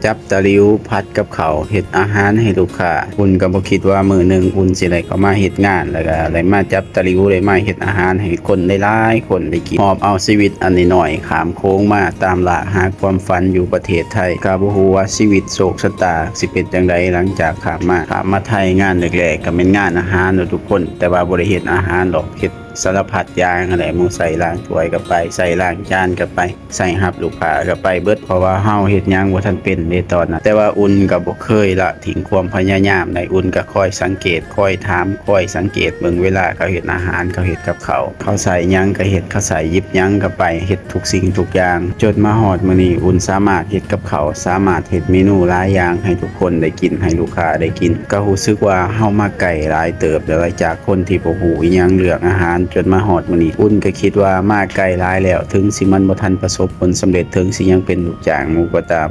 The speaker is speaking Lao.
ຈັບຕະຫຼິວ ຜັດກັບເຂົ້າ ເຮັດອາຫານໃຫ້ລູກຄ້າ. ອຸ່ນກໍບໍ່ຄິດວ່າມື້ໜຶ່ງອຸ່ນຊິໄດ້ເຂົ້າມາເຮັດງານ ແລ້ວກໍໄດ້ມາຈັບຕະຫຼິວ ໄດ້ມາເຮັດອາຫານໃຫ້ຄົນຫຼາຍໆຄົນໄດ້ກິນ. ຫອບເອົາຊີວິດອັນນ້ອຍໆ ຂ້າມໂຂງມາຕາມລ່າຫາຄວາມຝັນຢູ່ປະເທດໄທ. ກໍບໍ່ຮູ້ວ່າຊີວິດໂຊກຊະຕາຊິເປັນຈັ່ງໃດຫຼັງຈາກຂ້າມມາ. ຂ້າມມາໄທ ງານແລກໆກໍແມ່ນງານອາຫານເນາະທຸກຄົນ, ແຕ່ວ່າບໍ່ໄດ້ເຮັດອາຫານດອກ, ເຮັດ ສາລະພັດຢ່າງຫັ້ນແຫຼະ, ໝູ່ໃສ່ລ້າງຖ້ວຍກໍໄປ, ໃສ່ລ້າງຈານກໍໄປ, ໃສ່ຮັບລູກຄ້າກໍໄປເບິດ, ເພາະວ່າເຮົາເຮັດຫຍັງບໍ່ທັນເປັນເດ້ຕອນນັ້ນ. ແຕ່ວ່າອຸ່ນກໍບໍ່ເຄີຍລະຖິ້ມຄວາມພະຍາຍາມໃດ, ອຸ່ນກໍຄອຍສັງເກດ, ຄອຍຖາມ, ຄອຍສັງເກດເບິ່ງເວລາເຂົາເຮັດອາຫານ, ເຂົາເຮັດກັບເຂົ້າ, ເຂົາໃສ່ຫຍັງກໍເຮັດ, ເຂົາໃສ່ຫຍິບຫຍັງກໍໄປ, ເຮັດທຸກສິ່ງທຸກຢ່າງ. ຈົນມາຮອດມື້ນີ້ ອຸ່ນສາມາດເຮັດກັບເຂົ້າ, ສາມາດເຮັດເມນູຫຼາຍຢ່າງໃຫ້ທຸກຄົນໄດ້ກິນ, ໃຫ້ລູກຄ້າໄດ້ກິນ. ກໍຮູ້ສຶກວ່າເຮົາມາໄກຫຼາຍເຕີບແລ້ວ ຈາກ ຄົນທີ່ບໍ່ຮູ້ອີ່ຫຍັງເລື່ອງອາຫານ. ຈົນມາຮອດມື້ນີ້ ອຸ່ນກໍຄິດວ່າມາໄກຫຼາຍແລ້ວ, ເຖິງຊິມັນບໍ່ທັນປະສົບຜົນສຳເລັດ, ເຖິງຊິຍັງເປັນລູກຈ້າງໝູ່ກໍຕາມ.